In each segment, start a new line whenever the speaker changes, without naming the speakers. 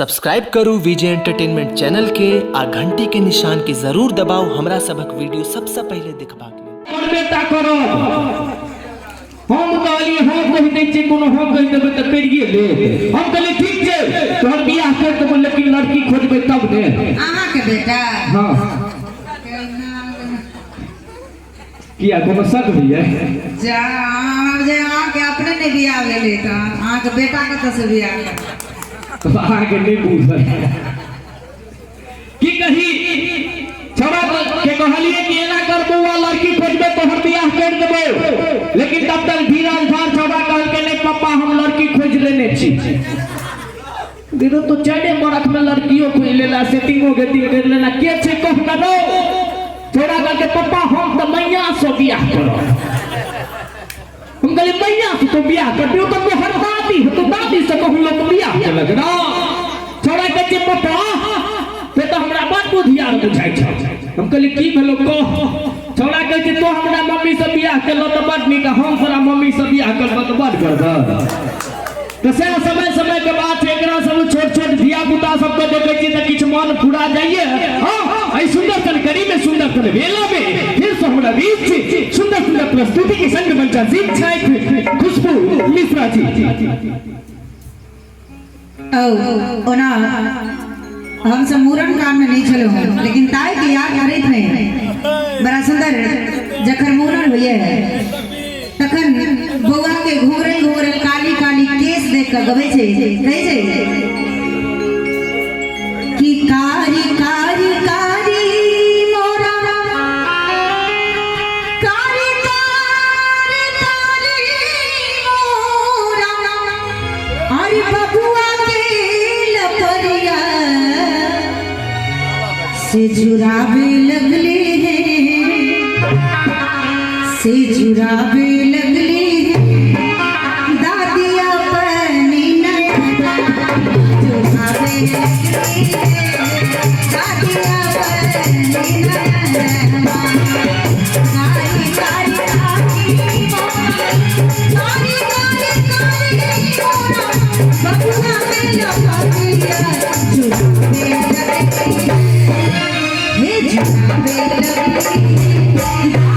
Subscribe करू विजय entertainment channel के आ घंटी के निशान के जरूर दबाउ हमरा सभक वीडियो सबसँ पहिले देखबाक लेल।
करबे टा करब। हम कहलियै हँ कहि दै छियै, कोनो हँ कहि देबै तऽ करिए लेत। हम कहलियै ठीक छै, तोहर बियाह करि देबौ, लेकिन लड़की खोजबै तब ने।
अहाँके बेटा?
हँ। किया, कोनो शक होइए?
जा अहाँ जे अहाँके अपने नहि बियाह भेलै तऽ अहाँके बेटा कतऽसँ बियाह करत?
तऽ अहाँके नहि बुझल की कही। छौड़ा के कहलिए कि एना कर बौआ, लड़की खोजबे तोहर बियाह कर देबो, लेकिन तब तक धीरज धर। छौड़ा कहलकै नहीं पप्पा, हम लड़की खोज लेने छी। दीदो तो चारे बरख में लड़कियों खोज लेला, सेटिंगो गेटिंग कर लेला, के छै कह न रो। छौड़ा कहलकै पप्पा हम तऽ मैया से बियाह करब। हम कहलिए मैया से तो बियाह कर दियो तो तोहर दादी तो दादी से कहूँ लोग बियाह केलक ना। छौड़ा कहै छै पप्पा से तऽ हमरा बड़ बुधियार बुझाइ छौ। हम कहलिए की भेलो कह। छौड़ा कहै छै तो हमरा मम्मी से बियाह केलौ तऽ बड़ नीक, हम तोरा मम्मी से बियाह करबऽ तऽ बड़ गड़बड़। तऽ सएह समय समय के बात छै। एकरा सब छोट छोट धिया पुता सबके देखै छियै तऽ किछु मन फुरा जाइए। हँ, एहि सुंदर सन कड़ी में सुंदर सन वेला में फिर से हमरा बीच सुंदर सुंदर प्रस्तुति के संग मंचासीन छथि खुशबू मिश्रा जी।
औ ओना हम सब मूड़न काम में नहीं छलहुँ, लेकिन ताई के याद करैत में बड़ा सुंदर जखन मूड़न होइए तखन बौआ के घुंघरल घुंघरल काली काली केस देख कऽ गबै छै, कहै छै कि कारी कारी कारी मोरा कारी कारी कारी मोरा, अरे बबुआ के लपरिया से जुराबे लगले हैं, से जुराबे लगले हैं, दादिया पनी नयना जुराबे लगले हैं, दादिया पनी नयना, कारी कारी कारी मोरा, कारी कारी कारी मोरा, बबुआ के लपरिया जुराबे लगले हैं, हे जुराबे लगले हैं, दादिया पनी नयना जुराबे लगले हैं,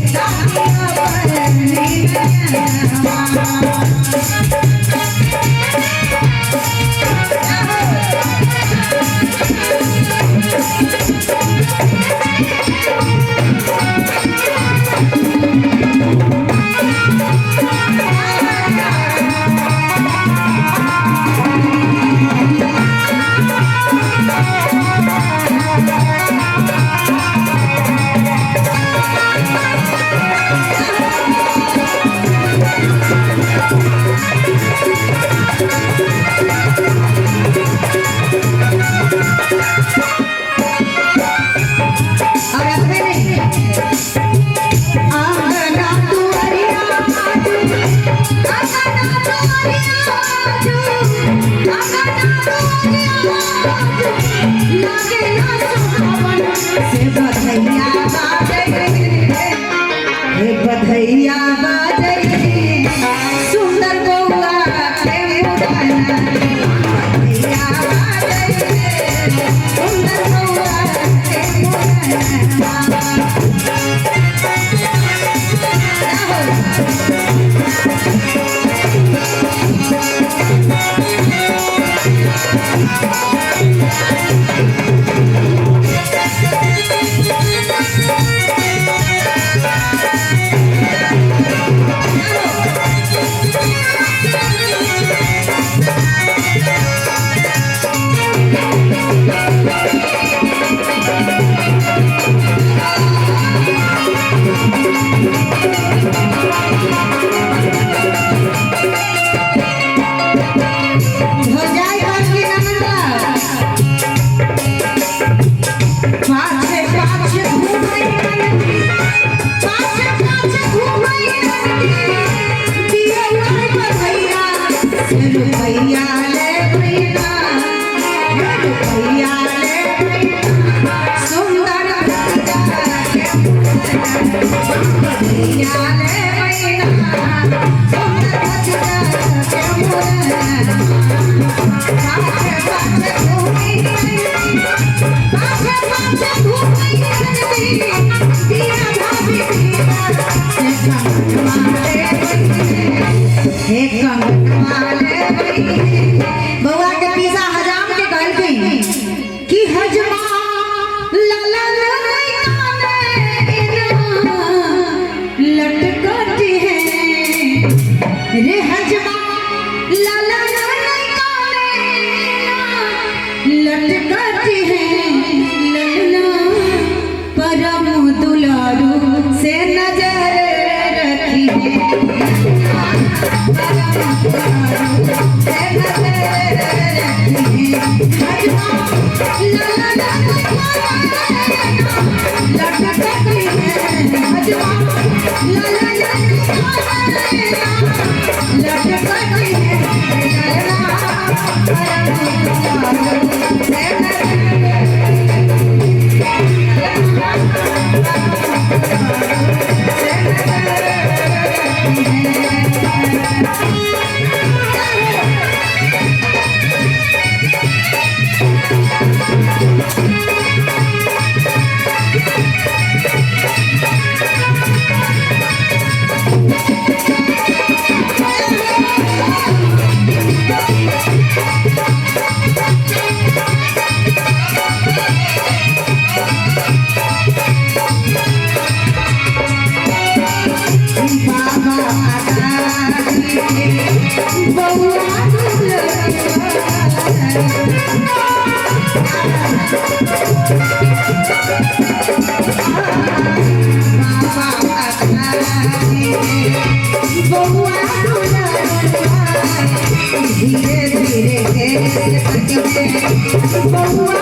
दादिया पनी नयना। और अपने नहीं आंगना दुआरिया आजू, आंगना दुआरिया आजू, आंगना दुआरिया आजू, लागे ना सुहावन से बधैया बाजै, हे बधैया बाजै, सुंदर बौआ के मुड़ना, बधैया बाजै, सुंदर बौआ के मुड़ना। हो जाए बात के नमन। पाछे पाछे घूमै ननदी, पाछे पाछे घूमै ननदी, दियौआ बधैया से रुपैया ले भैया, हे रुपैया ले भैया, सुंदर भतीजा के बधैया ले भैया, हे कंगनवा लेबै। बौआ के पीसा हजाम के कहलखिन कि हजमा ललन लटकती है रे हजमा ललन लटकती है ललना परम दुलारू से नजर रखी है परम दुलारू से नजर रखी है हजमा ललन लटकती है हजमा ललन लटकती है ललना परम दुलारू से नजर। बाबा बउआ धीरे धीरे बउआ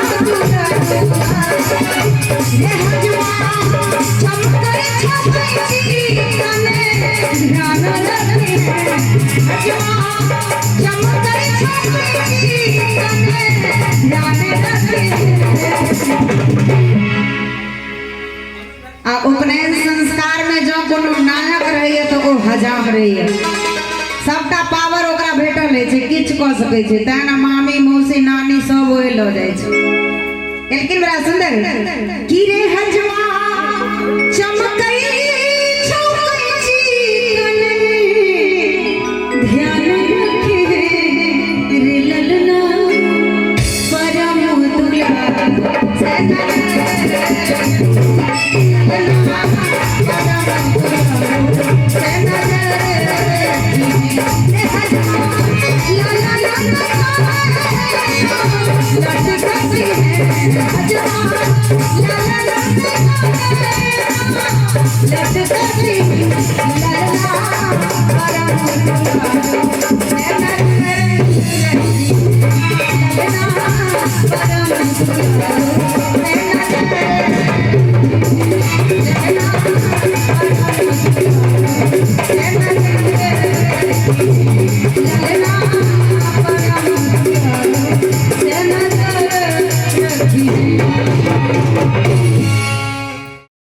आ उपनयन संस्कार में जो कोनो नायक रहैया तो ओ हजाम रहैया। सबटा पावर ओकरा भेटल रहै छै, किछु कऽ सकै छै, तेँ ने मामी मौसी नानी सब ओहि लऽ जाइ छै। लेकिन बड़ा सुंदर की रे हजमा चमकै छौकै चिकन ध्यान रखे रे ललना परम दुलार से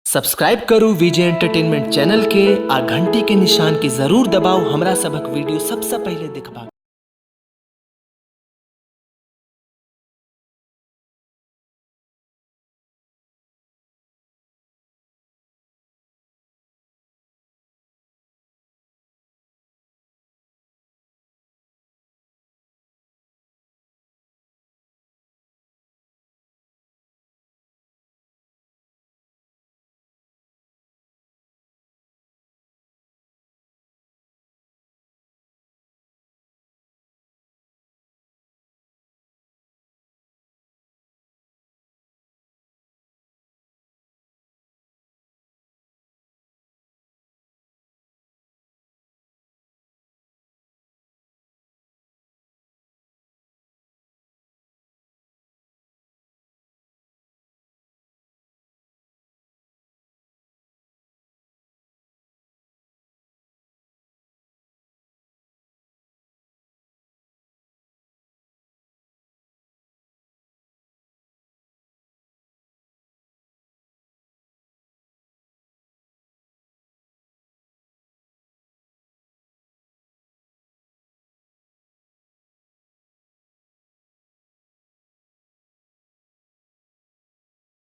सब्सक्राइब करू विजय एंटरटेनमेंट चैनल के आ घंटी के निशान के जरूर दबाउ हमरा सभक वीडियो सबसे पहिले देखबाक।